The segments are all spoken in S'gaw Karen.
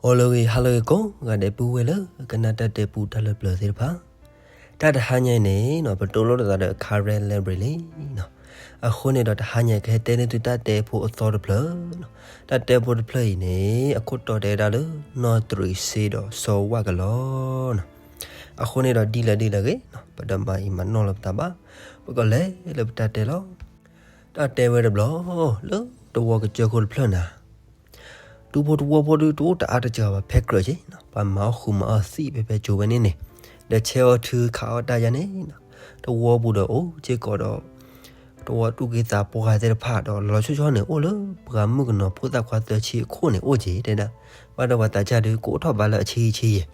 အိၣ်လၢဂ့ၤ ဟါလၢဂ့ၤ ကိးဂၤဒဲး ပုၢ်ဝဲၢ်လၢကနၣ်တၢ်တဲပူတၢ်လၢပျၢၤသ့ၣ်တဖၣ်, တၢ်တဟါညါအံၤန့ၣ်နီၤ ပတိၢ်လိာ်သးဒီး Karen Library လံနီၤ. အဃိန့ၣ်ဒီး တဟါညါအံၤ ကဟဲတဲန့ၢ်သုတၢ်တဲဖိအသီတဖျၢၣ်နီၤ. တၢ်တဲဖိတဖျၢၣ်အံၤန့ၣ် အခိၣ်တီတဲဝဲဒၣ်လၢ နီၢ်တရံးစ့ဒီးစီၤဝၣ်ကလီၤနီၤ. အဃိန့ၣ်ဒီး ဒ်လဲၣ်ဒ်လဲၣ်ဂ့ၤနီၤ ပတမၤအံၤမၤနီၢ်လၢပတၢ်ဘၣ်, ပကလဲၤလၢပတၢ်တဲလီၤ. တၢ်တဲဝဲတဘျီ လၢတဝီကစၢၢ်ခိၣ်တဖျၢၣ်နၤ, ဒူဖိတဝီဖိဒုးတအိၣ်တအါတစှၤဘၣ် ဖဲကြၢးက့ၤနီၤ, ပှၤမၤအီၣ်ဃုာ်မၤအီၣ်သံၣ် ဖဲဖဲကၠိဝဲန့ၣ်န့ၣ်, ဒီးဆဲးအီၣ်ထုခးအီၣ်တၢ်ယါန့ၣ်နီၤ. တဝီပူၤဒီးအိၣ်စ့ၢ်ကီးဒီး တဝီသူၣ်က့သးပှၢ်သ့ၣ်တဖၣ်ဒီး လီၤဆီဆီန့ၣ် အိၣ်လၢပှၤမုၣ်ကနီၤဖိသၣ်ခွါသၢဆံအခိၣ်န့ၣ် အိၣ်က့ၤတဲဒၣ်, ဘၣ်ဒီးပှၤသးစၢ်ဒုး ကအိၣ်ထီၣ်ဘးလၢအဆံဆံယဲၢ်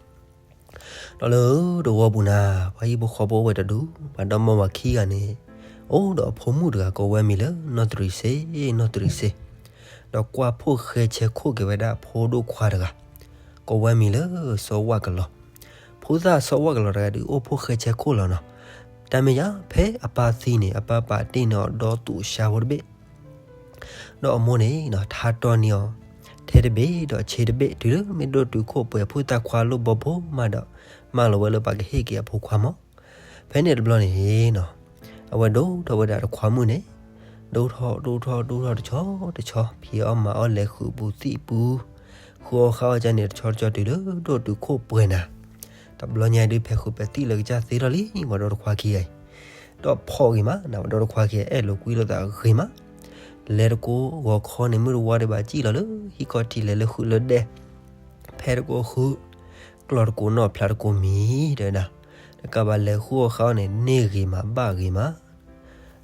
ဒီးလၢတဝီပူၤနၤ ပှၤဟံၣ်ဖိဃီဖိအိၣ်ဝဲတဒူၣ်, ပှၤဒီမါဝၤခံဂၤန့ၣ် အိၣ်ဒီးအဖိမုၣ်တဂၤ ကိးဝဲမံၤလၢ နီၢ်တရံးစ့, နီၢ်တရံးစ့, ဒီးကွၢ်ဖိၣ်ဃဲဆဲးခိၣ်က့ၤဝဲဒၣ်အဖိဒိၣ်ခွါတဂၤ, ကိးဝဲမံၤလၢစီၤဝၣ်ကလီၤ. ဖိသၣ်စီၤဝၣ်ကလီၤတဂၤဒုး အိၣ်ဖိၣ်ဃဲဆဲးခိၣ်လီၤနီၤ. တၢ်မ့ၢ်ယါ ဖဲအပၢ်သံန့ၣ် အပၢ်ပာ်တ့ၢ်န့ၢ်အီၤဒီတူာ်ဆါဖိတဘ့ၣ် ဒီးအမိၢ်န့ၣ်နီၤ ထါတီၢ်န့ၢ်အီၤ ထဲတဘ့ၣ်ဒီးဆ့တဘ့ၣ် တုၤလၢမ့ၢ်ဒိၣ်တုာ်ခိၣ်ပှဲၤ ဖိသၣ်ခွါလိၣ်ဘီဘိမးဒီး မၢလီၤဝဲလၢပှၤကဟ့ၣ်က့ၤအဖိခွါမး. ဖဲန့ၣ်တဘျီန့ၣ်နီၤ အဝဲဒိၣ်ထီၣ်ဝဲဒၣ်တခွါမုၣ်န့ၣ် ဒိၣ်ထီၣ်ဒိၣ်ထီၣ်ဒိၣ်ထီၣ်တဆီတဆီ ဖံးအီၣ်မၤအီၣ်လဲၤဃုာ်ပူၤသံၣ်ပူၤ ဃုအီၣ်ဃုအီၣ်ကန့ၣ် တဆီတဆီတုၤလၢဒိၣ်တုာ်ခိၣ်ပှဲၤနၤ. တဘျီညါဒုး ဖဲးဃုာ်ပဲာ်သံၣ်လၢကစၢ်သ့ထီၣ်လံ ပှၤဒီတခွါခံဂၤအံၤ ဒီးဖီၣ်ဂ့ၤမးနၤ, ပှၤဒီတခွါခံဂၤ အဲၣ်လိာ်ကွံလိာ်သးဂ့ၤမး, လဲၤတကိးဂီၤခီန့ၣ် မုၢ်တဝါဒံးဘၣ် စံၣ်လီၤလၢဟံၣ်ခီၣ်ထံး လဲၤလၢဃုာ်လၢဒဲ, ဖဲတကိးဃုာ် ကျီၢ်တကိးနီၣ် ဖျါတကိးမံၤ တဲဝဲဒၣ်, တကးဘၣ်လဲၤဃုအီၣ်ဃုအီၣ်န့ၣ် န့ၢ်ဂ့ၤမးဘၣ်ဂ့ၤမး.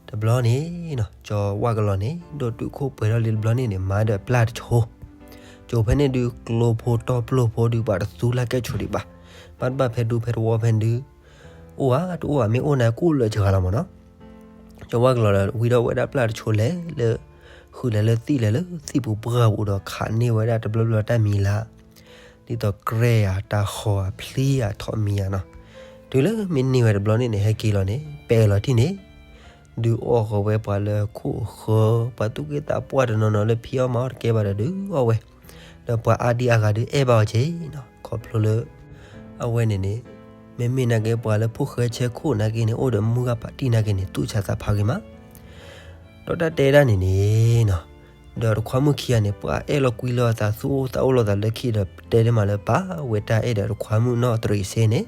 တဘျီန့ၣ်နီၤ စီၤဝၣ်ကလီၤန့ၣ် ဒိၣ်တုာ်ခိၣ်ပှဲၤထီၣ်လံတဘျီန့ၣ်န့ၣ် မၤဒီးပျၢ်တဆိ, ကၠိဖဲန့ၣ်ဒုး ကျိဖိတီၢ်ပျိဖိဒုး ပှၤတသူလၢကဲဆိးဒံးဘၣ်, ဘၣ်တဘၣ်ဖဲဒူဖဲတဝီဖဲဒုး အိၣ်ဧါတအိၣ်ဧါ မ့ၢ်အိၣ်နၤ ကူၣ်လၢာ်စှၤလီၤမးနီၤ. စီၤဝၣ်ကလီၤဒီး ဝံထီၣ်ဝဲဒၣ်ပျၢ်တဆိလဲၤလၢ ဃုာ်လဲၤလၢသံၣ် လဲၤလၢသံၣ်ပူၤပှၢ်ပူၤဒီး ခးန့ၢ်ဝဲဒၣ်တဘျီဘျီတၢ်မံၤလၢ်, ဒ်သိးကြဲယၤ တၢ်ဃီၤဧါ ဖျံဧါ ထိးမံၤဧါနီၤ. တုၤလၢမ့ၢ်န့ၢ်ဝဲတဘျီန့ၣ်န့ၣ် ဟဲက့ၤလီၤန့ၣ် ပဲာ်လီၤထံၣ်န့ၣ် ဒုးအီၣ်ဃီၤဝဲပှၤလၢခိၣ်ဃၢၤ, ပှၤသူၣ်က့သးပှၢ်တနီၤနီၤလၢဖံးအီၣ်မၤအီၣ်တကဲဘၣ်ဒီးဒုးအီၣ်ဝဲ, ဒီးပှၤအါဒံအါဂၤဒုးအဲၣ်ဘၣ်အီၤက့ၤနီၤ, ခီဖျိလၢ အဝဲန့ၣ်န့ၣ် မ့မ့ၢ်နာ်က့ ပှၤလၢဖိၣ်ဃဲဆဲးခိၣ်နာ်က့န့ၣ် အိၣ်ဒီးမုၢ်ဂၢ်ဖးတံၢ်နာ်က့န့ၣ် သူၣ်ဆါသးဖးဂ့ၤမး. ဒီးတၢ်တဲဒၣ်န့ၣ်န့ၣ်နီၤ, ဒီးတခွါမုၣ်ခံဂၤန့ၣ် ပှၤအဲၣ်လိာ်ကွံလိာ်အသး သူၣ်အိၣ်သးအိၣ်လိာ်သးလၢခံဒီး တဲဒၣ်မးလၢပာ်ဝဲတၢ်အဲၣ်ဒီးတခွါမုၣ်နီၢ်တရံးစ့န့ၣ်,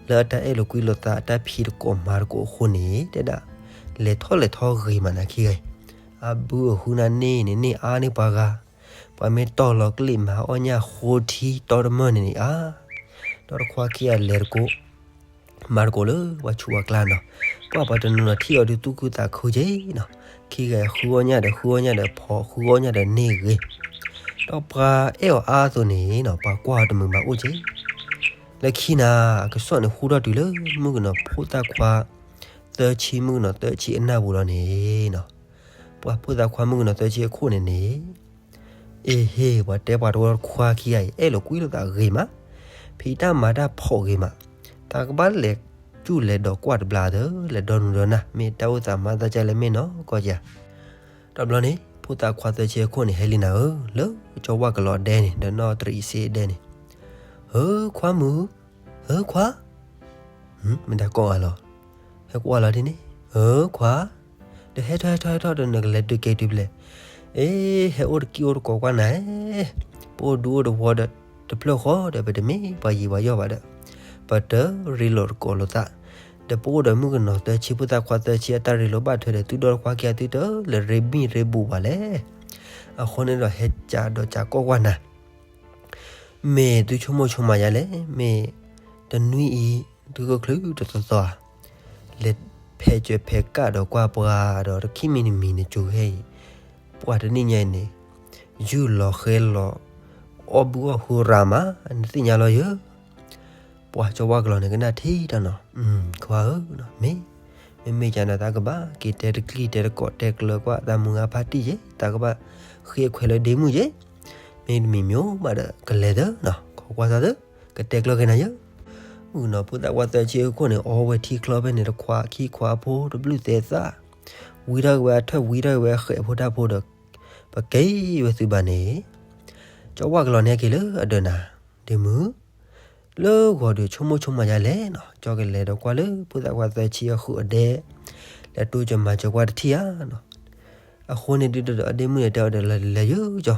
လၢအတၢ်အဲၣ်လိာ်ကွံလိာ်သး အတၢ်ဖံးတကိးမၤတကိးအဃိန့ၣ် တဲဒၣ် လဲၤထီၣ်လဲၤထီဂ့ၤမးနၤခံဂၤအံၤ, အဘုအဟုနၢ်န့ၣ်န့ၣ် န့ၢ်အါန့ၢ်ပှၤဂၤ, ပှၤမ့ၢ်တီၢ်လီၤကလံၣ်မၤအီၣ်ညၣ်ဃိထံတီတမၢၢ်န့ၣ်န့ၣ်ဧါ, ဒီးတခွါခံဂၤလဲၤတကိး မၤတကိးလၢပှၤဆူးပှၤကျါနီၤ, ကွၢ်ပှၤတနီၤနီၤထံၣ်အီၤဒုးသူၣ်ခုသးခုက့ၤနီၤ, ခံဂၤဃုအီၣ်ညၣ်ဒီး ဃုအီၣ်ညၣ်ဒီးဖီၣ် ဃုအီၣ်ညၣ်ဒီးန့ၢ်ဂ့ၤ, ဒီးပှၤအဲၣ်အီၤအါအသိးန့ၣ်နီၤ ပှၤကွၢ်အီၤတမုာ်ဘၣ်အိၣ်က့ၤ, လၢခံနၤ အကစီၣ်န့ၣ် ဟူထီၣ်တုၤလၢမုၣ်ကနီၤဖိသၣ်ခွါ သၢဆံ မုၣ်ကနီၤသၢဆံအနၢ်ပူၤလီၤန့ၣ်နီၤ, ပှၤဖိသၣ်ခွါမုၣ်ကနီၤသၢဆံအခိၣ်န့ၣ်န့ၣ် အ့ဟ့ၣ် ပှၤတဲပှၤတဝီတခွါခံဂၤအံၤ အဲၣ်လိာ်ကွံလိာ်သးဂ့ၤမး, ဖံးတၢ်မၤတၢ်ဖီၣ်ဂ့ၤမး, တၢ်ကဘၣ်လဲၤစူၣ်လဲၤဒီးကွၢ်တဘျီသၢ လဲၤဒီနုာ်ဒီနၢ် မ့ၢ်တၢ်အိၣ်သးမၤသးကလဲၣ်မ့ၢ်နီၤကီၢ်ကၤ. တဘျီန့ၣ် ဖိသၣ်ခွါသၢဆံအခိၣ်န့ၣ် ဟဲလံနၤဧၢ လၢစီၤဝၣ်ကလီၤဒဲန့ၣ် ဒီးနီၢ်တရံးစ့ဒဲန့ၣ်, ဧၢ ခွါမုၣ်, ဧၢ ခွါ မ့ၢ်တၢ်ကိးဂၤလီၤ, ဟဲကွၢ်လီၤဒ်န့ၣ်, ဧၢ ခွါ, ဒီးဟဲထီၣ်ဟဲထီၣ်ဟဲထီၣ်ဒီးနကလဲၤဒုးက့ၤတုၤဖဲလဲၣ်, အ့ ဟဲအိၣ်တကံၢ်အိၣ်တကိးကွၢ်နၤ, ပအိၣ်ဒူအိၣ်တဝီဒီးတဖျၢၣ်ဃီဒီး ပတမ့ၢ်ပှၤယံာ်ပှၤယီၢ်ဘၣ်ဒီး ပတရ့လိာ်တကိးလိာ်သး, ဒီးပအိၣ်ဒီးမုၣ်ကနီၤသၢဆံ ဖိသၣ်ခွါသၢဆံ အတၢ်ရ့လိာ်ဘၣ်ထွဲဒီး သုဒီတခွါခံဂၤသုတလဲၤရ့မံၣ်ရ့ဘူးဘၣ်လဲၣ်, အဃိန့ၣ်ဒီးဟဲကးဒီးကးကိးကွၢ်နၤ မ့ၢ်သုဆိကမိၣ်ဆိကမးယၤလဲၣ်, မ့ၢ်တနွံအံၤ သုကချုးတသီသီဧါ, လဲၤဖဲးစၢၤဖဲးကးဒီးကွၢ်ပှၤဒီး တခံမံၤတမံၤန့ၣ် ကၠိၤဟဲအံၤ, ပှၤတနံၣ်ညါအံၤန့ၣ် ယုၢ်လီၤဃဲလီၤ အီၣ်ဘုအီၣ်ဟုရၤမး နသ့ၣ်ညါလီၤယၢ ပှၤစီၤဝါကလီၤန့ၣ် ကနၣ်ထံတၢ်နီၤ, ခွါဧၢ, မ့ၢ်, မ့မ့ၢ်ကနၤသးကဘၣ်က့ၤတဲတကျံၢ်တဲတကိး တဲကျၢၤကွၢ်သးမုၢ်ဂၢ်ဖါတံၢ်ယဲ, သးကဘၣ်ဃ့အခွဲးလၢဒ့မုၣ်ယဲ, မ့တမ့ၢ်မ့ၢ်အိၣ်ဘၣ်ဒီး ကလဲၤသၢနီၤ, ခိးကွၢ်သးသၢ, ကတဲကျၢၤက့ၤနၤယၢ. မုၣ်ကနီၤဖိသၣ်ခွါသၢဆံအခိၣ်န့ၣ် အီဝဲထံချီဖဲန့ၣ် တခွါခံခွါဖိတဘျုးသဲးသၣ်, ဝံထီၣ်က့ၤဝဲအထၢၣ် ဝံထီၣ်က့ၤဝဲအဃဲးဖိတၢ်ဖိဒီး ပက့ၤဝဲသုဘၣ်န့ၣ်, စီၤ ကၠီဝၣ်ကလီၤန့ၣ်က့ၤလၢအဒၢးနၤ, ဒ့မုၣ်, လၢဂီၤဒီးဆိကမိၣ်ဆိကမးယၤလဲၣ်နီၤ, ကၠီကလဲၤဒီးကွၢ်လၢဖိသၣ်ခွါသၢဆံအဃုာ်အဒဲ, လဲၤတိစၢၤမၤစၢၤကွၢ်တထံၣ်ဧါနီၤ. အဃိန့ၣ်ဒုးဒီးအဒ့မုၣ်န့ၣ်တဲအီၤဒီးလဲၤလဲၤယုကၠီ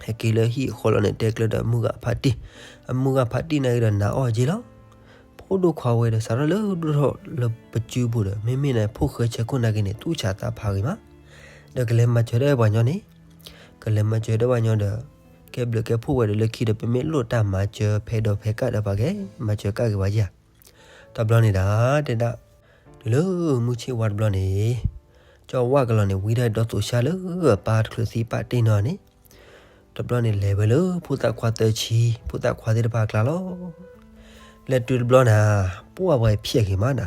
ဟဲက့ၤလၢဟံၣ်အဃီလီၤန့ၣ် တဲကျၢၤဒီးအမုၢ်ဂၤဖးတံၢ်, အမုၢ်ဂၤဖးတံၢ်နာ်က့ၤဒီးနၤအီၣ်က့ၤလီၤ. ဖိဒိၣ်ခွါဝဲဒီးစးထီၣ်လၢဒိၣ်ထီၣ်လၢပစုပူၤဒီး မ့မ့ၢ်န့ၣ် ဖိၣ်ဃဲဆဲခိၣ်နာ်က့ၤန့ၣ် သူၣ်ဆးသးဖးဂ့ၤမး, ဒီးကလဲၤမၤစၢၤဒီးပှၤညီန့ၣ်, ကလဲၤမၤစၢၤဒီးပှၤညီဒီး, ကဲဘျုးကဲဖှိၣ်ဝဲဒီးလၢခံဒီး ပမ့ၢ်လိၣ်တၢ်မၤစၢၤဖဲဒီးဖဲကၣ်ဒီးပှၤကဲမၤစၢၤကၣ်က့ၤဝဲယၤ တဘျီန့ၣ်ဒၣ် တဲဒၣ်, တုၤလၢမုၢ်ဆ့ၣ်ဝါတဘျီန့ၣ်, ကၠီဝၣ်ကလီၤန့ၣ် ဝံဒၣ်ဒီးသိးဆါလၢအပၢ်တချုးသံပာ်တ့ၢ်နီၤန့ၣ်, တဘျီန့ၣ်လဲၤဝဲလၢဖိသၣ်ခွါသၢဆံ, ဖိသၣ်ခွါသ့ၣ်တဖၣ်အကျါလီၤ. လဲၤတုၤတဘျီနၤ, ပှၢ်ဝဲဖျဲးက့ၤမးနၤ,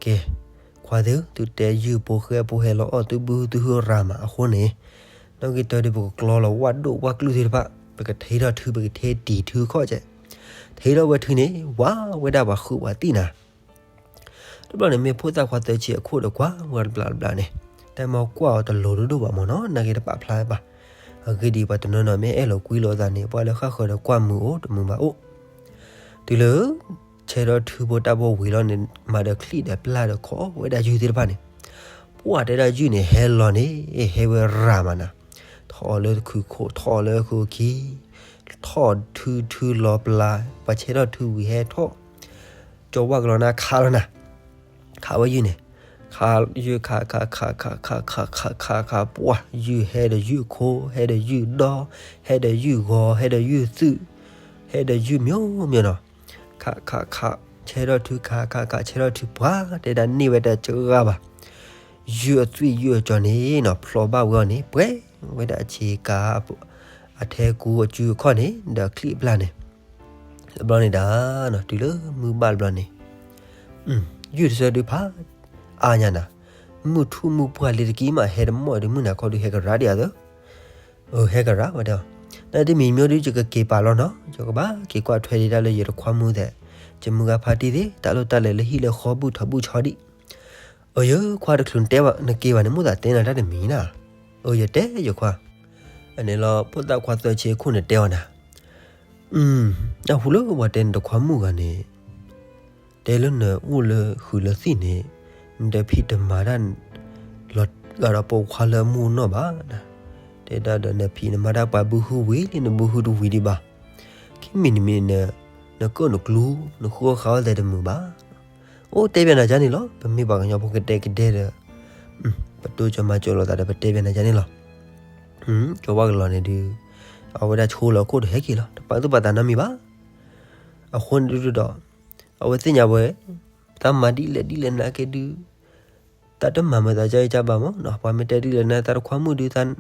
ကဲ, ခွါသ့ၣ်ဧၢ, သုတဲယုၢ်ဖိဃဲဖိဟဲလီၤအီၣ်သုဘုဟုသုဟုရၤမးအဃိန့ၣ်, နီၣ်ဂံၢ်တၢဒုးပကကျီလီၤဝၣ်ဒိၣ်ဝၣ်ကျုၢ်သ့ၣ်တဖၣ်, ပကထံထီၣ်ထု ပကထံတံၤထုခီၣ်ကဲ, ထံထီၣ်ဝဲထုန့ၣ် ဝါဝဲဒၣ်ပှၤဃုပှၤသံၣ်နၤ တဘျီန့ၣ် မ့ၢ်ဖိသၣ်ခွါသၢဆံအခိၣ်ဒီးကွၢ်ဝဲတဘျီတဘျီန့ၣ်, တၢ်မၤကွၢ်အီၤတလိၤဒိၣ်ဒိၣ်ဘၣ်မ့ၢ်နီၤ, နာ်က့တပာ်ဖျါဘၣ်. အဂ့ၢ်ဒ်အံၤ ပှၤတနီၤနီၤမ့ၢ်အဲၣ်လီၤကွံလိာ်သးန့ၣ် ပှၤလၢဃၣ်ဃၢၤဒီးကွၢ်မုာ်အိၣ်တမုာ်ဘၣ်အိၣ်. တုၤလၢ ဆဲထီၣ်ထုဖိတၢ်ဘီဝံၤလီၤန့ၣ် မၤဒီးချံၣ်ဒီးပျၢ်ဒီးခိးဝဲဒၣ်ယုၢ်သ့ၣ်တဖၣ်န့ၣ်, ပှၢ်တဲဒၣ်ယုၢ်န့ၣ်ဟဲလီၤန့ၣ် ဟဲဝဲရၤမးနၤ, ထီၣ်အီၤလၢခုခိၣ် ထီၣ်အီၤလၢခုခံ ထီၣ်ထုထုလီၤပျၢ်, ပှၤဆဲထီၣ်ထုဝံၤဟဲထီၣ်, ကၠီဝၣ်ကလီၤနၤခးလီၤနၤ, ခးဝဲယုၢ်န့ၣ်, ခးယုၢ်ခး ခး ခး ခး ခး ခး ခး ခး ခး ပှၢ် ယုၢ်ဟဲဒီးယုၢ်ခိ ဟဲဒီးယုၢ်ဒီ ဟဲဒီးယုၢ်ဂီၤ ဟဲဒီးယုၢ်သုး ဟဲဒီးယုၢ်မံၤမံၤနီၤ, ခး ခး ခး ဆဲထီၣ်ထု ခး ခး ခး ဆဲထီၣ်ထု ပှၢ် တဲဒၣ်န့ၢ်ဝဲတစှၤဘၣ်, ယုၢ်အသွံၣ်ယုၢ်အစီၤန့ၣ်နီၤ ဖျိးဘၣ်ဝဲအီၤန့ၣ် ပှဲၤဝဲဒၣ်အဆ့ကၤ အထဲကူအစုအခီၣ်န့ၣ် ဒီးချံၣ်အပျၢ်န့ၣ်, တဘျီန့ၣ်ဒၣ် တုၤလၢမုၢ်ဘၣ်တဘျီန့ၣ်, ယုၢ်တဆၢဒုးဖးအါညါနၤ, မုၢ်ထူၣ်မုၢ်ပှၢ်လံတက့ၢ်မး ဟဲတမီၢ်ဒုးမုၢ်နၤခီဒုးဟဲကရၢဒံးဧါသၢ, အဟဲကရၢဝဲတဲအီၤ, နတမံၤမံၤဒုးယကက့ၤပာ်လီၤနီၤ ယကဘၣ်က့ၤကွၢ်ထွဲဒံးတၢ်လၢယတခွါမုၣ်သဲး, ယမုၢ်ဂၤဖါတံၢ်သ့ၣ် တၢ်လိၣ်တၢ်လဲၤလၢဟံၣ်လၢဃီဘူၣ်ထီၣ်ဘူၣ်ဆီဒံး, အယခွါတချုးနတဲဘၣ်နက့ၤဘၣ်န့ၣ် မိၣ်သးတဲနၤတၢ်တမံၤနၤ, အယတဲယခွါ အန့ၣ်လီၤ ဖိသၣ်ခွါသၢဆံအခိၣ်န့ၣ်တဲအီၤနၤ, နၢ်ဟူလၢပှၤတဲနတခွါမုၣ်ဂၤန့ၣ်, တဲလၢနအိၣ်လၢဃုာ်လၢသံၣ်န့ၣ်, နတဖံးတမၤတၢ် လီၤဂာ်ဒီးပိာ်ခွါလၢအမူအနီၢ်ဘၣ်, တဲဒၣ်ဒီးနဖံးနမၤတၢ်ပှၤဘုဟုဝံၤလံ နဘုဟုတဝံၤဒံးဘၣ်, ခံမံၤတမံၤ နကၢၣ်နကျူ နဃုအီၣ်ဃုအီသဲးတမုာ်ဘၣ်, အိၣ်တဲဘၣ်နၤကန့ၣ်လီၤ ပမ့ၢ်ပှၤကညီဖိကဒဲကဒဲဒီး, ပတိစၢၤမၤစၢၤလိာ်သးဒီးပတဲဘၣ်နၤကန့ၣ်လီၤ, ကၠီဝၣ်ကလီၤန့ၣ်ဒုး, အဝဲဒၣ်ဆိလီၤခိၣ်ဒီးဟဲက့ၤလီၤ တပာ်သူၣ်ပာ်သးနီတမံၤဘၣ်, အဃိန့ၣ်ဒုးဒီး, အဝဲသ့ၣ်ညါဝဲ, တၢ်မၤဒ်လဲၣ်ဒ်လဲၣ်နာ်က့ဒုး, တၢ်တမၤမၤသးကါအံၤကါဘၣ်မးနီၤ ပှၤမ့ၢ်တဲဒ်လဲၣ်နၤ သးတခွါမုၣ်ဒုးသး,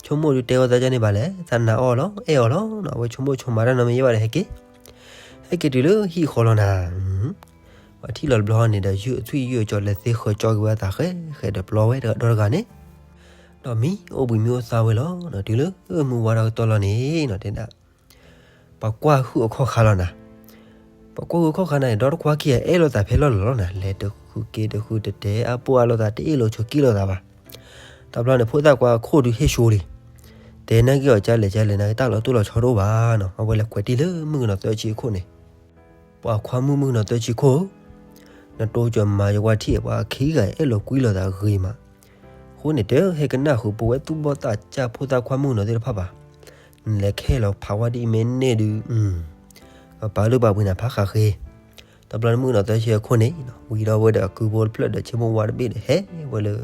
ဆိကမိၣ်ဒုးတဲအီၤသးကန့ၣ်ဘၣ်လဲၣ် သးနာ်အီၤလီၤ အဲၣ်အီၤလီၤနီၤ အဝဲဆိကမိၣ်ဆိကမးတၢ်နီတမံၤယဲဘၣ်ဒီးဟဲက့ၤ, ဟဲက့ၤတုၤလၢဟံၣ်ဃီလီၤနၤ, ပှၤထံၣ်လီၤတဘျီန့ၣ်ဒီး ယုၢ်အသွံၣ်ယုၢ်အစီၤလဲၤသ့ဃၢၤကၠီက့ၤဝဲအသးဃဲဃဲဒီးပျီဝဲဒီးတဂၤန့ၣ်, ဒီးမံအိၣ်ဘှံးမံအိၣ်သါဝဲလီၤ, တုၤလၢမုၢ်ဝါထီၣ်ကတီၢ်လီၤန့ၣ်နီၤ တဲဒၣ် ပှၤကွၢ်ဟုၣ်အခီၣ်ခါလီၤနၤ, ပှၤကွၢ်ဟုၣ်အခီၣ်ခါန့ၣ် ဒီတခွါခံဂၤအဲၣ်လိာ်သးဖဲလီၢ်လီၤလီၤနၤ လဲၤတဃုာ်က့ၤတဃုာ်တတဲအါပိၢ်အါလိာ်သး တအ့ၣ်လိာ်ဆိးက့လိာ်သးဘၣ်, တဘျီန့ၣ် ဖိသၣ်ခွါအခိၣ်ဒုးဟ့ၣ်ဆိလံ, တဲနာ်က့ၤအီၤကလဲၣ်ကလဲၣ်နာ်က့ၤ တၢ်လီၤတိၢ်လီၤဆီတအိၣ်ဘၣ်နီၤ အဝဲလဲၤကွဲးတံၢ်လၢမုၣ်ကနီၤသၢဆံအခိၣ်န့ၣ်, ပှၤခွါမုၣ်မုၣ်ကနီၤသၢဆံခိၣ်ဧၢ, နတိစၢၤမၤယကွၢ်ထံၣ် ပှၤခံဂၤအဲၣ်လိာ်ကွံလိာ်သးဂ့ၤမး, အဃိန့ၣ် တဟဲကနၣ်ဃုာ်ပဝဲသူၣ်ဘီၣ်သးစၢ်ဖိသၣ်ခွါမုၣ်ကနီၤသ့ၣ်တဖၣ်ဘၣ်, နလဲၤခဲလီၤဖးဝါဒ်အံၤမ့ၢ်န့ၢ်ဒုး, ပပာ်လုၢ်ပာ်ပှ့ၤနၤဖးဃးဃ့, တဘျီန့ၣ်မုၣ်ကနီၤသၢဆံအခိၣ်န့ၣ် ဝံၤဒီးဝဲဒီးအကုဖိတဖျၢၣ်ဒီးဆ့မိၢ်ဝါတဘ့ၣ်ဒီးဟဲဝဲလၢ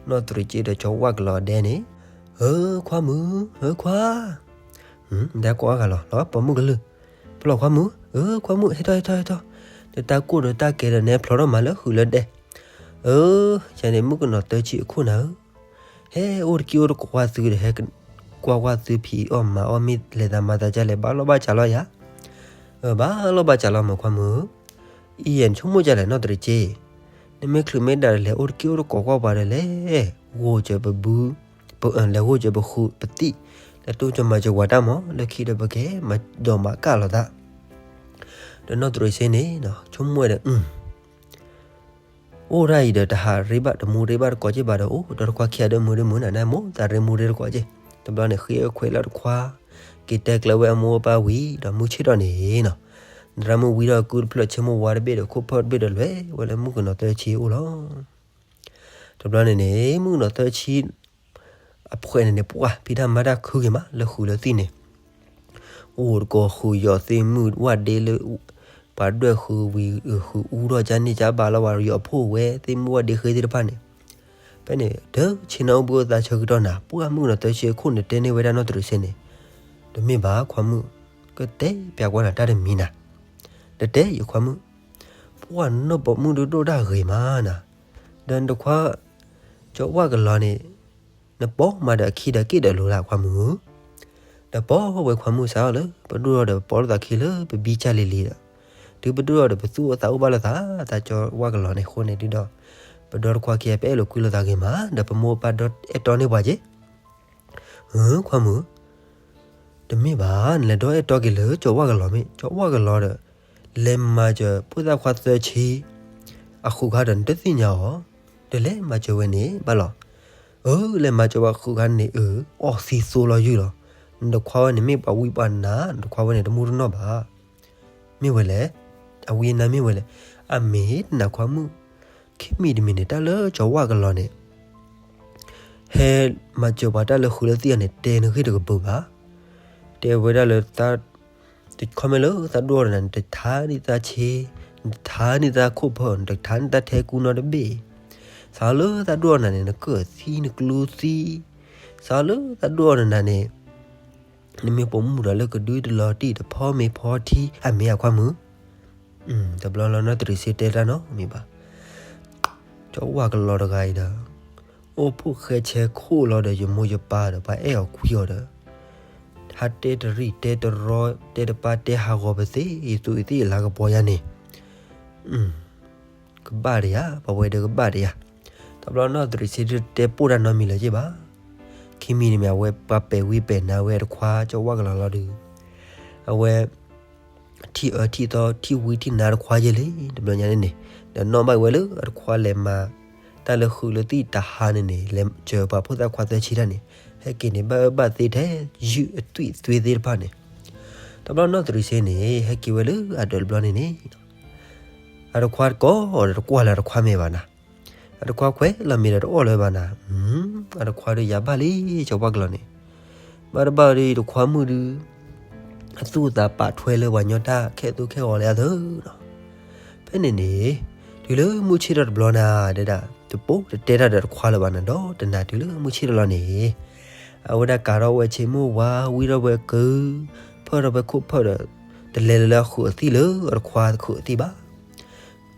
နီၢ်သရံးက့ဒီးကၠီဝၣ်ကလီၤဒဲန့ၣ်, ဧၢ ခွါမုၣ်, ဧၢ ခွါ ဒီးကိးအါဂၤလီၤ လီၤပိာ်မုၣ်ကလုၢ်, ပလီၢ်ခွါမုၣ်, ဧၢ ခွါမုၣ် ဟဲထီၣ် ဟဲထီၣ် ဟဲထီၣ်, ဒီးတၢ်ကိၢ်ဒီးတၢ်ကဲဒီးနဲဖျိးထီၣ်မးလၢဃုာ်လၢဒဲ, ဧၢ, ယန့ၣ်မုၣ်ကနီၤသၢဆံအခိၣ်နၤဧၢ, ဟဲအိၣ်တက့ၢ်အိၣ်တကိးကွၢ်သုဒီး ဟဲကွၢ်ကွၢ်သုဖံးအီၣ်မၤအီၣ်မ့ၢ်လဲၤသးမၤသးဒ်လဲၣ် ဘၣ်လီၢ်ဘၣ်စးလီၤယၤ, ဘၣ်လီၢ်ဘၣ်စးလီၤမးခွါမုၣ်, အံၤယဲန့ၣ်ဆိကမိၣ်ဒ်လဲၣ်နီၢ်သရံးက့, နမ့ၢ်ချုးမ့ၢ်ဒၣ်လဲၤအိၣ်တက့ၢ်အိၣ်တကိးကွၢ်ပှၤဒီးလဲၤ, ဂိၢ်စၢၤပဘု, လဲၤဂိၢ်စၢၤပဃုပသံၣ်, လဲၤတိစၢၤမၤစၢၤဝၤတၢ်မး လၢခံဒီးပကဲမၤဒိးမၤကၣ်လိာ်သး, ဒီးနီၢ်သရံးက့န့ၣ် ဆိကမိၣ်ဝဲဒီး အိၣ်ဒၣ်အံၤဒီးတဟးရ့ဘၣ်တမူရ့ဘၣ်တကိးက့ၢ်ဘၣ်ဒီး အိၣ်ဒီးတခွါခံဂၤဒီးမုာ်ဒီးမုာ်နၤ နမိၢ်သးရ့မူရ့တကိးက့ၢ်, တဘျီန့ၣ်ဃ့ခွဲးလၢတခွါ, က က့ၤတဲကျၢၤဝဲအမိၢ်အပၢ်ဝံၤဒီး မုၢ်ဆ့ၣ်ထီၣ်န့ၣ်နီၤ, သရၣ်မုၣ်ဝံထီၣ်ကုတဖျၢၣ် ဆ့မိၢ်ဝါတဘ့ၣ်ဒီး ခိၣ်ဖၢၣ်တဘ့ၣ်ဒီး လဲၤဝဲလၢမုၣ်ကနီၤသၢဆံအအိၣ်လီၤ. တဘျီန့ၣ်န့ၣ် မုၣ်ကနီၤသၢဆံ အဖှဲးန့ၣ်န့ၣ် ပှၢ်ဖံးတၢ်မၤတၢ်ခုက့ၤမး လၢဃုာ်လၢသံၣ်န့ၣ် အိၣ်တကိးဃုာ်ယီၤသ့ၣ်မုၣ်ဝၣ်ဒ့လၢ ပှၤဒွဲၣ်ဃုာ်ဝံၤ ဃုာ်အူထီၣ်ကၢ်န့ၣ်ကၢ်ဘၣ်လီၤ ပှၤယီၤဖှိၣ်ဝဲသ့ၣ်မုၣ်ဝၣ်ဒ့ဃ့သ့ၣ်တဖၣ်န့ၣ်, ဖဲန့ၣ် တဆ့နီၣ်အိၣ်ဘှံးအိၣ်သါဆၢကတီၢ်နၤ ပှၢ်မုၣ်ကနီၤသၢဆံအခိၣ်န့ၣ် တဲန့ၢ်ဝဲဒၣ်နီၢ်တရံးစ့န့ၣ်, တမ့ၢ်ဘၣ်ခွါမုၣ်, ကတဲပျးကွၢ်နၤတၢ်တမံၤနၤ, တတဲယခွါမုၣ်, ပှၢ်နီၢ်ပိာ်မုၣ်ဒိၣ်ဒိၣ်တၢ်ဂ့ၤမးနၤ, ဒီးနတခွါ ကၠီဝၣ်ကလီၤန့ၣ် နပိာ်မးဒီးအခံဒီးက့ၣ်ဒီးလိၤလၢခွါမုၣ်, ဒီးပိာ်ဝဲခွါမုၣ်စးထီၣ်လၢ ပဒိၣ်ထီၣ်ဒီးပပိာ်လိာ်သးခံလၢပဘံကၢ်လံၤလံၤဒီး, တုၤပဒိၣ်ထီၣ်ဒီး ပသူၣ်အိၣ်သးအိၣ်ဘၣ်လိာ်သး သးကၠီဝၣ်ကလီၤန့ၣ်အဃိန့ၣ်ဒုဒီး, ပဒီတခွါခံ ပအဲၣ်လိာ်ကွံလိာ်သးဂ့ၤမး ဒီးပမိၢ်ပၢ်ဒီအဲၣ်တီန့ၢ်ပှၤက့ၤ ခွါမုၣ်, တမ့ၢ်ဘၣ် နလဲၤဒီအဲၣ်တီက့ၤလၢကၠီဝၣ်ကလီၤမ့ၢ် ကၠီဝၣ်ကလီၤဒီး, လဲၤမၤစၢၤဖိသၣ်ခွါသၢဆံ အဃုာ်ခါဒီးနတသ့ၣ်ညါအီၤ, ဒီးလဲၤမၤစၢၤဝဲန့ၣ်ဘၣ်လီၤ. အၢ လဲၤမၤစၢၤဝဲဃုာ်ခါန့ၣ်အၢ, အီၣ်သံသိလီၤယုၢ်လီၤ. နတခွါဝဲန့ၣ်မ့ၢ်ပှၤဝံပှၤနါ နတခွါဝဲန့ၣ်တမူတနီၣ်ဘၣ်. မ့ၢ်ဝဲလဲၣ်, အဝံအနါမ့ၢ်ဝဲလဲၣ်, အမ့ၢ်တနၤခွါမုၣ်, ခံမံၤတမံၤန့ၣ် တၢ်လၢကၠီဝၣ်ကလီၤန့ၣ် ဟဲမၤစၢၤပှၤတၢ်လၢဃုာ်လၢသံၣ်အီၤန့ၣ် တဲနဂ့ၢ်တကပၤဘၣ်. တဲဝဲဒၣ်လၢ တခီမ့ၢ်လၢသးဒိၣ်ထီၣ်နၤန့ၣ် နတထါန့ၢ်သးဆ့, နတထါန့ၢ်သးခိၣ်ဖၢၣ်, နတထါန့ၢ်သးထဲကူနီတဘ့ၣ်. စးလၢသးဒိၣ်ထီၣ်နၤန့ၣ် နကၢၢ်သံနကျူသံ, စးလၢသးဒိၣ်ထီၣ်နၤန့ၣ် နမ့ၢ်ပိာ်မုၣ်ဒီးလၢကဒုတလီၤတံၢ်တဖီမ့ၤဖီထံ အမ့ၢ်အခွါမုၣ်, တဘျီလီၤနီၢ်တရံးစ့တဲတၢ်နီတမံၤဘၣ်. ကၠီဝၣ်ကလီၤတဂၤအံၤဒီး, အိၣ်ဖှိၣ်ဃဲဆဲခိၣ်လီၤဒီးယမိၢ်ယပၢ်ဒီး ပှၤအဲၣ်အီၤကွံအီၤဒီး, ဟးတဲတရံးတဲတရီ တဲတပၢ်တဲဟးဂီၤပသ့ ယသူးယသ့ၣ်ယလၤကပီၤယၤန့ၣ် ကဘၣ်တယၤ, ပဝဲဒီးကဘၣ်တယၤ. တဘျီနီၢ်တရံးစ့တဲပိၢ်တၢ်နီတမံၤလၢၤက့ဘၣ်. ခံမံၤန့ၣ်မ့ၢ်အဝဲပှၤပဲာ်ဝံပဲာ်နါဝဲတခွါ ကၠီဝၣ်ကလီၤလီၤဒီး, အဝဲ ထံၣ်အၢထံၣ်သီ ထံၣ်ဝံထံၣ်နါတခွါယဲလံ တဘျီညါန့ၣ်န့ၣ်, ဒီးနီၣ်ဘၣ်ဝဲလၢအတခွါလဲၤမၤ တၢ်လၢဃုာ်လၢသံၣ်တဟါန့ၣ်န့ၣ် လဲၤစၢၤပှၤဖိသၣ်ခွါသၢဆံတၢ်န့ၣ်, ဟဲက့ၤန့ၣ် ဘၣ်အၢဘၣ်သီထဲယုၢ်အသွံၣ်သွ့သ့ၣ်တဖၣ်န့ၣ်, တဘျီနီၢ်တရံးစ့န့ၣ် ဟဲက့ၤဝဲလၢအဒၢးတဘျီန့ၣ်န့ၣ် အတခွါတကိးဒီးတကွၢ်လၢအတခွါမဲာ်ဘၣ်နၤ, အတခွါခွဲးလီၤမ့ၤဒီးတအီၣ်လၢၤဘၣ်နၤ, အတခွါဒီးယၤဘၣ်လံ ကၠီဝၣ်ကလီၤန့ၣ်, ဘၣ်တဘၣ်ဒီးတခွါမုၣ်ဒုး အသူၣ်အသးပာ်ထွဲလၢပှၤညီတၢ်ခဲသူၣ်ခဲဂီၤလၢအသၢနီၤ. ဖဲန့ၣ်န့ၣ် တုၤလၢမုၢ်ဆ့ၣ်ထီၣ်တဘျီနၤ တဲဒၣ် တပိာ်တတဲတၢ်ဒီးတခွါလၢၤဘၣ်နၤဒီးတနၤတုၤလၢမုၢ်ဆ့ၣ်ထီၣ်လီၤန့ၣ်, အဝဲဒၣ်ကၤထီၣ်ဝဲဆ့မိၢ်ဝါ ဝံထီၣ်ဝဲကု, ဖၢၣ်ထီၣ်ဝဲခိၣ်ဖၢၣ်ဒီး, တလဲၤလၢလၢအဃုာ်အသံၣ်လၢအတခွါဃုာ်အသံၣ်ဘၣ်.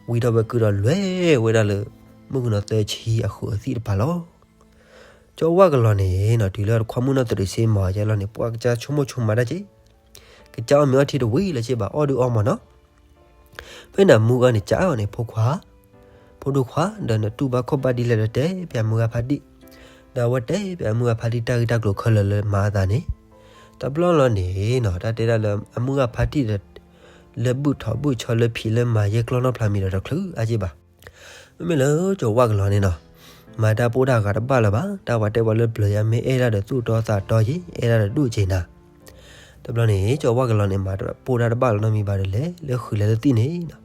ဝံထီၣ်ဝဲကုဒီးလဲၤဝဲဒၣ်လၢ မုၣ်ကနီၤသၢဆံအဃုာ်အသံၣ်တဖၣ်လီၤ. ကၠီဝၣ်ကလီၤန့ၣ်နီၤ တုၤလၢတခွါမုၣ်နီၢ်တရံးစ့မၤယဲလီၤန့ၣ် ပှၤကစၢ်ဆိကမိၣ်ဆိကမးတၢ်က့, ကစၢ်အီၣ်မ့ၤအီထံတဝံၤလၢၤက့ဘၣ် အီၣ်ဒုးအီမးနီၤ. ဖဲန့ၣ်အမုၢ်ဂၤန့ၣ် ကးအီၤန့ၣ် ဖိခွါ, ဖိဒိၣ်ခွါ ဒီးနတူၢ်ဘၣ်ခီၣ်ဘၣ်ဒ်လဲၣ်ဒီးတဲပၠးမုၢ်ဂၤဖါတံၢ်, ဒီးအဝဲတဲပၠးမုၢ်ဂၤဖါတံၢ်တၢ်ဂ့ၢ်တၢ်ကျိၤခဲလၢာ်လၢမၤအသးန့ၣ်, တဘျီလီၤန့ၣ်နီၤ တၢ်တဲဒၣ်လၢအမုၢ်ဂၤဖါတံၢ်ဒီး လၢဘုၣ်ထီၣ်ဘုၣ်ဆီလၢဖံးလၢမၤယဲၢ်ကျီၢ်နီၢ်ဖျါမံၤဒီးတချုးအါက့ဘၣ်. မ့မ့ၢ်လၢကၠီဝၣ်ကလီၤန့ၣ်နီၤ, မၤတၢ်ပိၢ်တၢ်ဂၤတဘၣ်လၢၤဘၣ် တၢ်ပှၤတဲပှၤလၢပျၢၤယါမ့ၢ်အဲၣ်ဒၣ်ဒီးသူၣ်တီသးတီယ့ အဲၣ်ဒၣ်ဒီးဒိၣ်က့ၤနၤ. တဘျီန့ၣ် ကၠီဝၣ်ကလီၤန့ၣ် မၤပိၢ်တၢ်တဘၣ်လီၤနီတမံၤဘၣ်ဒီးလဲၤလၢဃုာ်လဲၤလၢသံၣ်န့ၣ်နီၤ,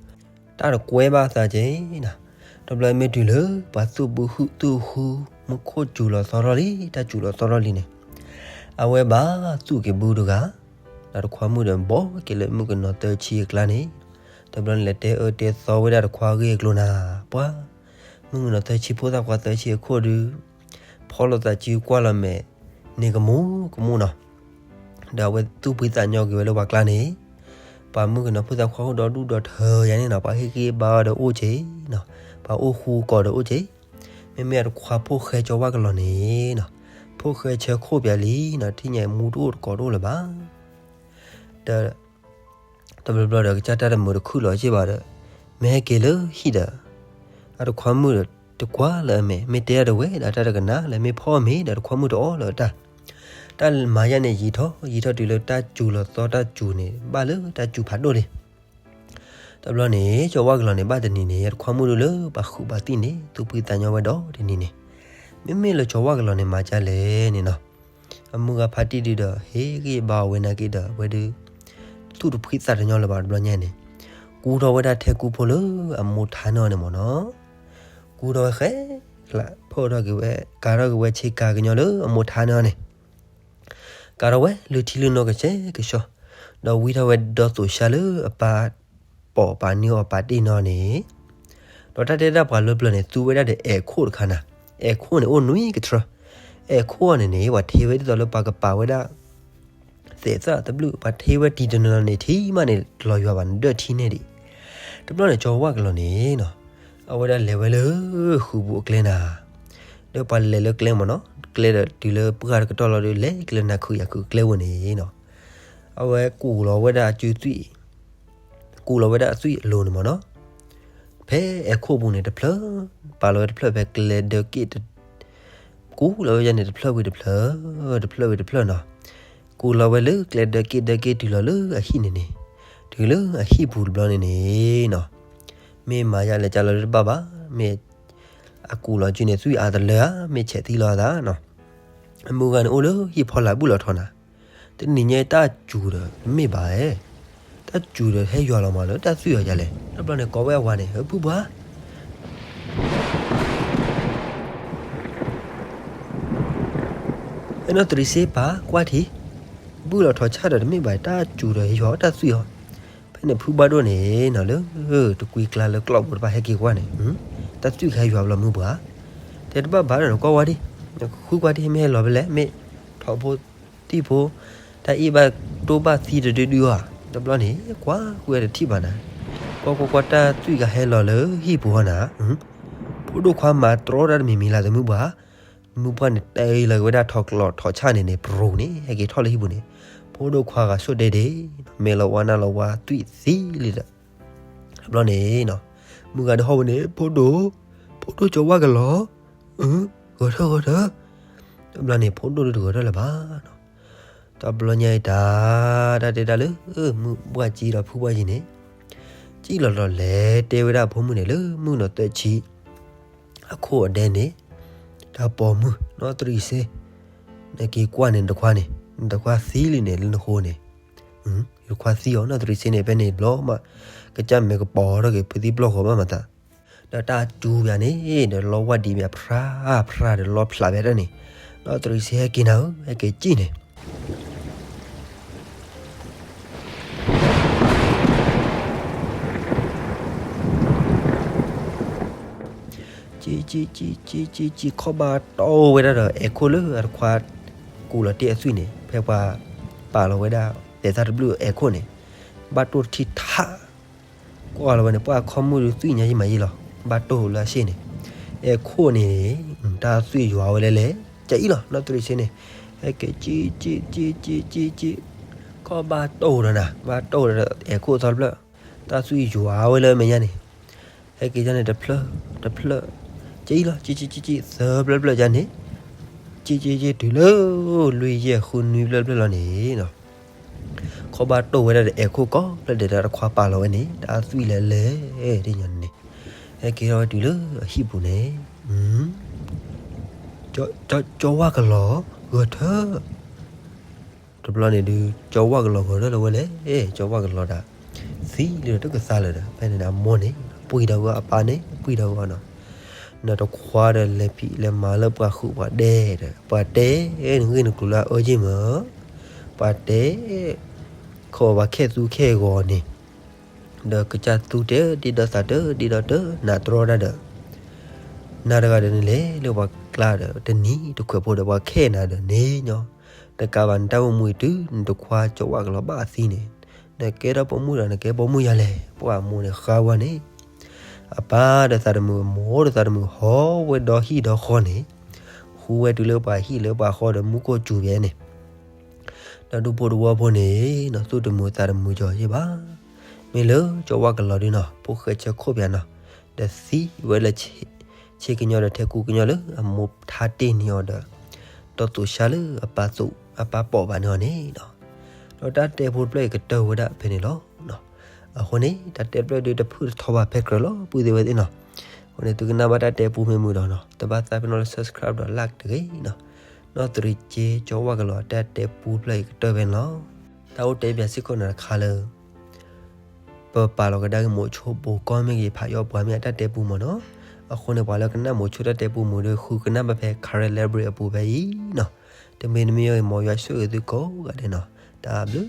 တၢ်တကွဲဘၣ်သးက့နီၤ. တဘျီမ့ၢ်တုၤလၢ ပှၤသူၣ်ဘုဟုၣ်သူၣ်ဟူ မူခိၣ်စူၤလီၤသီထီၣ်လံ တၢ်စူၤလီၤသီထီၣ်လံန့ၣ်, အဝဲဘၣ်သူၣ်က့ၤဘုတဂၤ ဒီးတခွါမုၣ်ဒီးဘီက့ၤလၢမုၣ်ကနီၤသၢဆံအကျါန့ၣ်, တဘျီန့ၣ်လဲၤတဲအၢတဲသီဝဲဒၣ်တခွါဂ့ၢ်အကျိၤနၤ, ပှၤ မုၣ်ကနီၤသၢဆံဖိသၣ်ခွါသၢဆံအခိၣ်ဒုး ဖီလိာ်သးစုကွၢ်လီၤမဲာ်န့ၣ်ကမူကမူနီၤ. ဒီးအဝဲသူၣ်ဖှံသးညီက့ၤဝဲလၢပှၤကျါန့ၣ်, ပှၤမုၣ်ကနီၤဖိသၣ်ခွါအိၣ်ဒီဒူၣ်ဒီထၢယါန့ၣ်နီၤ, ပှၤဟ့ၣ်ဂံၢ်ဘါအီၤဒီးအိၣ်က့ၤနီၤ, ပှၤအိၣ်ဃူကီးဒီးအိၣ်က့ၤ, မ့မ့ၢ်အတခွါဖိၣ်ဃဲကၠီဝၣ်ကလီၤန့ၣ်နီၤ, ဖိၣ်ဃဲဆၢခိၣ်ပၠးလံနီၤ, ထံၣ်ညါမူတအိၣ်တကိးတအိၣ်လၢၤဘၣ်. ဒီး တဘျီဘျီဒီးကစၢ်တၢ်တမုာ်တခုၣ်လီၤက့ဘၣ်ဒီး, မ့ၢ်ဟဲက့ၤလၢဟံၣ်ဒီး, အတခွါမုၣ်ဒီးတကွၢ်လၢအမဲာ် မ့ၢ်တဲတၢ်တဝဲဒီးတၢ်တကနၣ်လၢမ့ၢ်ဖီမ့ၤဒီးတခွါမုၣ်တအီၣ်လၢၤတၢ်, တၢ်မၤယါန့ၣ်ယံာ်ထီၣ်ယံာ်ထီၣ်တုၤလၢတၢ်စူၤလီၤသီတၢ်စူၤန့ၣ် ဘၣ်လၢတၢ်စူၤဖးဒိၣ်လံ. တဘျီန့ၣ် ကၠီဝၣ်ကလီၤန့ၣ် ဘၣ်တနံၤန့ၣ် တခွါမုၣ်ဒုးလၢပှၤဃုာ်ပှၤသံၣ်န့ၣ် သူၣ်ဖှံသးညီဝဲဒီးတနံၤန့ၣ်, မ့မ့ၢ်လၢကၠီဝၣ်ကလီၤန့ၣ် မၤကၢ်လဲၣ်န့ၣ်နီၤ, အမုၢ်ဂၤဖါတံၢ်ဒုဒီး ဟ့ၣ်ဂံၢ်ဘါအီၤဝဲနာ်က့ဒီး အဝဲဒုး သူၣ်တဖှံသးတညီလၢၤဘၣ်တဘျီညါန့ၣ်, ကူထီၣ်ဝဲဒၣ်ထဲကူဖိလၢအမိၢ်ထါန့ၢ်အီၤန့ၣ်မ့ၢ်နီၤ. ကူထီၣ်ဝဲဃဲ ဖၢၣ်ထီၣ်က့ၤဝဲ ကၤထီၣ်က့ၤဝဲဆ့ကၤကညီလၢအမိၢ်ထါန့ၢ်အီၤန့ၣ် ကၤထီၣ်ဝဲလၢထံလၢနီၢ်ကစဲးကဆှီ, ဒီးဝံထီၣ်ဝဲဒီးသိးဆါလၢအပၢ်ပိာ်ပာ်န့ၢ်အီၤပာ်တ့ၢ်န့ၢ်အီၤန့ၣ်, ဒီးတၢ်တဲဒၣ်ပှၤလၢပျၢၤန့ၣ် သူဝဲဒၣ်ဒီးအဲၣ်ခိၣ်တခါနၤ, အဲၣ်ခိၣ်န့ၣ်အိၣ်နွံကထြၢ, အဲၣ်ခိၣ်န့ၣ်န့ၣ် ပှၤထ့ဝဲဒ်သိးလၢပှၤကပာ်ဝဲဒၣ် သဲးသၣ်တဘျုး ပှၤထ့ဝဲတံၤတနီၤန့ၣ် ထံမးန့ၣ် လီၤယွၤဘၣ်န့ၣ် ဒၢၣ်ထံန့ၣ်ဒံး. တဘျီန့ၣ် ကၠီဝၣ်ကလီၤန့ၣ်နီၤ, အဝဲဒၣ်လဲၤဝဲလၢဃုာ်ပူၤအကျဲနၤ, ဒီးပှၤလဲၤလၢကျဲမ့ၢ်နီၤ, ကျဲဒီးတုၤလၢပှၢ်တကတီၢ်လီၤဒီး လဲၤက့ၤလၢနၤခုးယၤခုးကျဲဝဲန့ၣ်နီၤ, အဝဲကူးလီၤဝဲဒၣ်အစုသွံၣ် ကူးလီၤဝဲဒၣ်အသွံၣ်အလိၤန့ၣ်မ့ၢ်နီၤ, ဖဲအဲၣ်ခိၣ်ပူၤန့ၣ်တဖျၢၣ်, ပာ်လီၤဝဲတဖျၢၣ်ဖဲကျဲဒၢးက့ၣ်တ ကူးလီၤဝဲဒၣ်န့ၣ် တဖျၢၣ်ဝံၤတဖျၢၣ်, တဖျၢၣ်ဝံၤတဖျၢၣ်နီၤ, ကူးလီၤဝဲလၢကျဲဒၢးက့ၣ်ဒၢးက့ၣ်တုၤလီၤလၢအဟံၣ်န့ၣ်န့ၣ်, တုၤလၢအဟံၣ်ပူၤတဘျီန့ၣ်န့ၣ်နီၤ, မ့ၢ်မၤယါလဲၤကၢလီၤလၢတဘၣ်ဘၣ်, မ့ၢ်အကူးလီၤစုန့ၣ် သွံၣ်အါတလၢဧါ, မ့ၢ်ဆဲးသံလီၤအသးနီၤ, အမုၢ်ဂၤန့ၣ်အိၣ်လၢဟံၣ်ဖီလာ်ဘုၣ်လီၤထီနၤ တနံၤညါတၢ်စူၤဒီးတမ့ၢ်ဘၣ်ဧါ, တၢ်စူၤဒီးဟဲယွၤလီၤမးလၢတၢ်သွံၣ်အီၤယၤလဲၣ်. တဘျီန့ၣ်ကိးဝဲအဝၤန့ၣ် ဟဲပုၢ်ပှၢ်, အဲၣ်နီၢ်သရံးစ့ပၢ်ကွၢ်ထံ, ဘုၣ်လီၤထီဆၣ်ဒီးတမ့ၢ်ဘၣ် တၢ်စူၤဒီးဟဲယွၤတၢ်သွံၣ်အီၤ. ဖဲန့ၣ်ဖုဘၣ်ဒိၣ်န့ၣ်နီၤ လၢတကွံကျါလၢကျီၢ်ပူၤတဖၣ်ဟဲက့ၤကွၢ်န့ၣ်, တၢ်သွံၣ်ကဟဲယွၤဘျီမုၢ်ပှၢ်, တဲတဘၣ်ဘၣ်ဒီးနကွၢ်ဝဲဒံး, နဃုကွၢ်ဒံး မ့ၢ်ဟဲလီၤဖဲလဲၣ် မ့ၢ်ထီၣ်ဖိတံၢ်ဖိ, တၢ်အ့ၣ်ဘၣ်တိၢ်ဘၣ်သံတဒုဒုအီၤ. တဘျီန့ၣ် ကွၢ်ကွၢ်တထံၣ်ဘၣ်နၤ, ကွၢ်ကွၢ်ကွၢ် တၢ်သွံၣ်ကဟဲလီၤလၢဟံၣ်ပူၤအီၤနၤ, ဖိဒိၣ်ခွါမၤတြီတၢ်တမံၤမံၤလၢသုမုၢ်ပှၢ်, မုၢ်ပှၢ်န့ၣ် တဲလီၤက့ၤဝဲဒၣ်ထီၣ်ကျီၢ်ထီၣ်ဆၣ်န့ၣ်န့ၣ် ပရိၤန့ၣ် ဟဲက့ၤထီၣ်လၢဟံၣ်ပူၤန့ၣ်, ဖိဒိၣ်ခွါဂၤဆိၣ်ဒဲဒဲ, မဲာ်လီၤဝါနါလီၤဝါသွံၣ်သံလံဒီး တဘျီန့ၣ်နီၤ, မုၢ်ဂၤဒုးဟီၣ်ဝဲန့ၣ် ဖိဒိၣ်, ဖိဒိၣ်ကၠီဝၣ်ကလီၤ, ဂီၤထၢၣ်ဂီၤထၢၣ်, တဘျီန့ၣ် ဖိဒိၣ်ဒုးတဂီၤထၢၣ်လၢၤဘၣ်နီၤ. တဘျီညါအံၤတၢ်, တၢ်တဲတၢ်လၢ မုၢ်ဘှၢ်ကံဒီးဖုဘှၢ်ကံန့ၣ်, ကံၣ်လီၤလီၤလဲၤတဲဝဲဒၣ်ဖိမုၣ်န့ၣ် လၢမုၢ်နီၤသၢဆံ အခိၣ်အဒဲန့ၣ်, တၢ်ပိာ်မုၣ်နီၢ်သရံးစ့, နက့ၤကွၢ်န့ၣ် နတခွါန့ၣ်, နတခွါသံလံန့ၣ် လၢနဃိန့ၣ်, ယတခွါသံအီၤ နီၢ်သရံးစ့န့ၣ် ဖဲန့ၣ်ဘျီမး, ကစၢ်မဲာ်ကပီၤထီၣ်က့ၤ ဖုသံပျီၢ်ဃီဘၣ်မၤသး, ဒီးတၢ်စူၤယၤန့ၣ် ဒီးလီဝၢ်ဒံးမ့ၢ်ဖျါဖျါဒီးလီဖျးဖဲတၢ်န့ၣ်, နီၢ်သရံးစ့ဟဲက့ၤနၤဧၢ ဟဲက့ၤကံၣ်န့ၣ် ကံၣ်ကံၣ်ကံၣ်ကံၣ်ကံၣ် ခီၣ်ဘၣ်တိၢ်ဝဲဒၣ်ဒီး အဲၣ်ခိၣ်လၢအတခွါ ကူးလီၤတ့ၢ်အသွံၣ်န့ၣ် ဖဲပှၤပာ်လီၤဝဲဒၣ် သဲးသၣ်တဘျုးအဲၣ်ခိၣ်န့ၣ်, ဘၣ်တိၢ်တထံၣ်ထး ကွၢ်လီၤဝဲန့ၣ် ပှၢ်ခီမုၣ်ဒုးသွံၣ်ညါယံာ်မးယံာ်လီၤ. ဘၣ်တိၢ်လၢအဆ့ၣ်န့ၣ်, အဲၣ်ခိၣ်န့ၣ် တၢ်သွံၣ်ယွၤဝဲလဲၣ်လဲၣ် ကအံၤလီၤ. နီၢ်သရံးစ့န့ၣ် ဟဲက့ၤကံၣ်ကံၣ်ကံၣ်ကံၣ်ကံၣ်ကံၣ်, ခီၣ်ဘၣ်တိၢ်ဒီးနၤ ဘၣ်တိၢ်ဒီးအဲၣ်ခိၣ်သီတဖျၢၣ်, တၢ်သွံၣ်ယွၤဝဲလၢမဲာ်ညါန့ၣ်, ဟဲက့ၤဒ်န့ၣ်တဖျၢၣ်တဖျၢၣ်, ကအံၤလီၤ ကံၣ်ကံၣ်ကံၣ်ကံၣ် သၢဖျၢၣ်တဖျၢၣ်ဒ်န့ၣ်, ကံၣ်ကံၣ်ကံၣ်တုၤလၢ လွံၢ်ယဲၢ်ဃုနွံဖျၢၣ်တဖျၢၣ်လီၤန့ၣ် ခီၣ်ဘၣ်တိၢ်ဝဲဒၣ်ဒီးအဲၣ်ခိၣ်ကိးဖျၢၣ်ဒဲးဒီးတခွါပာ်လီၤဝဲန့ၣ် တၢ်သွံၣ်လဲၤလဲၤဒ်န့ၣ်န့ၣ်, ဟဲက့ၤထီၣ်ဝဲတုၤလၢအဟံၣ်ပူၤန့ၣ်, ကၠီဝၣ်ကလီၤ ဂီၤထၢၣ်, တဘျီန့ၣ်ဒုး ကၠီဝၣ်ကလီၤဂီၤထၢၣ်လၢၤဝဲလဲၣ်, ကၠီဝၣ်ကလီၤတၢ် သံလၢၤဒီးတကသါလၢၤဒီး ဖဲန့ၣ်အမိၢ်န့ၣ် ပှံၢ်ဒီးဝဲအပၢ်န့ၣ် ပှံၢ်ဒီးဝဲနီၤ, နတခွါဒီးလဲၤဖံးလဲၤမၤလၢပှၤဃုာ်ပှၤဒဲးဒီး ပှၤတဲနဂ့ၢ်နကျိၤလၢအအၢယ့ၢ်မး, ပှၤတဲ ခိးပှၤခဲသူခဲဂီၤန့ၣ်, ဒီးကစၢ်သူတဲဒ့ဒီးသးတဒ့ဒီးတနးတြီတၢ်ဒီး, နၤတဂၤဒီးနလဲၤလၢပှၤကျါဒီး တနံၤတခွဲးဖိဒီးပှၤခဲနၤဒီးန့ၣ်ညီ, တကးဘၣ်နတၢ်အိၣ်မူအံၤတုၤနတခွါကၠီဝၣ်ကလီၤဘၣ်အသံန့ၣ်, နကဲထီၣ်ပိာ်မုၣ်ဒီးနကဲပိာ်မုၣ်ယၤလဲၣ်, ပှၤအမိၢ်န့ၣ်ဃါဝဲန့ၣ် အပၢ်ဒီးသးတမုာ် အမိၢ်ဒီးသးတမုာ် ဟီဝဲဒီဟံၣ်ဒီဃီန့ၣ်, ဃူဝဲတုၤလၢပှၤဟံၣ်လၢပှၤဃီဒီးမူခိၣ်စူၤယဲန့ၣ်, ဒီးဒူဖိတဝီဖိန့ၣ်နီၤ သူၣ်တမုာ်သးတမုာ်ကီးယဲၢ်ဘၣ်, မ့ၢ်လၢကၠီဝၣ်ကလီၤဒုနီၤ ဖိၣ်ဃဲဆၢခိၣ်ပၠးနီၤ, ဒီးသံဝဲလၢ ဆ့ကညီဒီးထဲကူကညီလၢအမိၢ်ထါတ့ၢ်န့ၢ်အီၤဒီး, ဒီးသိးဆါလၢအပၢ်ပိာ်ဘၣ်န့ၢ်အီၤန့ၣ်နီၤ, ဒီးတၢ်တဲဖိတဖျၢၣ်အံၤကတၢၢ်ဝဲဒၣ်ဖဲန့ၣ်လီၤ. အဃိန့ၣ် တၢ်တဲဖျၢၣ်ဒုတဖုၣ်တထီဘၣ်ဖဲကြၢးလီၤ ပုၢ်သ့ၣ်ဝဲၢ်သ့ၣ်နီၤ, အဃိန့ၣ် သုကနၣ်ဘၣ်တၢ်တဲပူမ့ၢ်မုာ်ဒီးနီၤ တဘၣ်သးပ့ၤနီၣ်လၢ subscribe ဒီး like တဂ့ၤနီၤ, နီၢ်သရံးကၠ့ကၠီဝၣ်ကလီၤတၢ်တဲပူဖျၢၣ်အံၤကတၢၢ်ဖဲန့ၣ်လီၤ. တၢ်အိၣ်တဲပၠးစ့ၢ်ကီးနၤတခါလၢ ပပာ်လီၤကဒါက့ၤမိၤဆိဘိးကီၢ်မ့ၢ်ဂ့ၤ ဖးယီၣ်ပှၤမ့ၢ်အတၢ်တဲပူမ့ၢ်နီၤ. အဃိန့ၣ် ပှၤလၢကနၣ်မိၤဆိတၢ်တဲပူမ့ၢ်ဒီး ဃုကနၣ်ဘၣ်ဖဲ Karen Library အပူၤဖဲအံၤနီၤ. တမ့ၢ်တမ့ၢ်အံၤ မ်ယွၤဆိၣ်ဂ့ၤသုကိးဂၤဒဲးနီၤ. တၢ်ဘျုး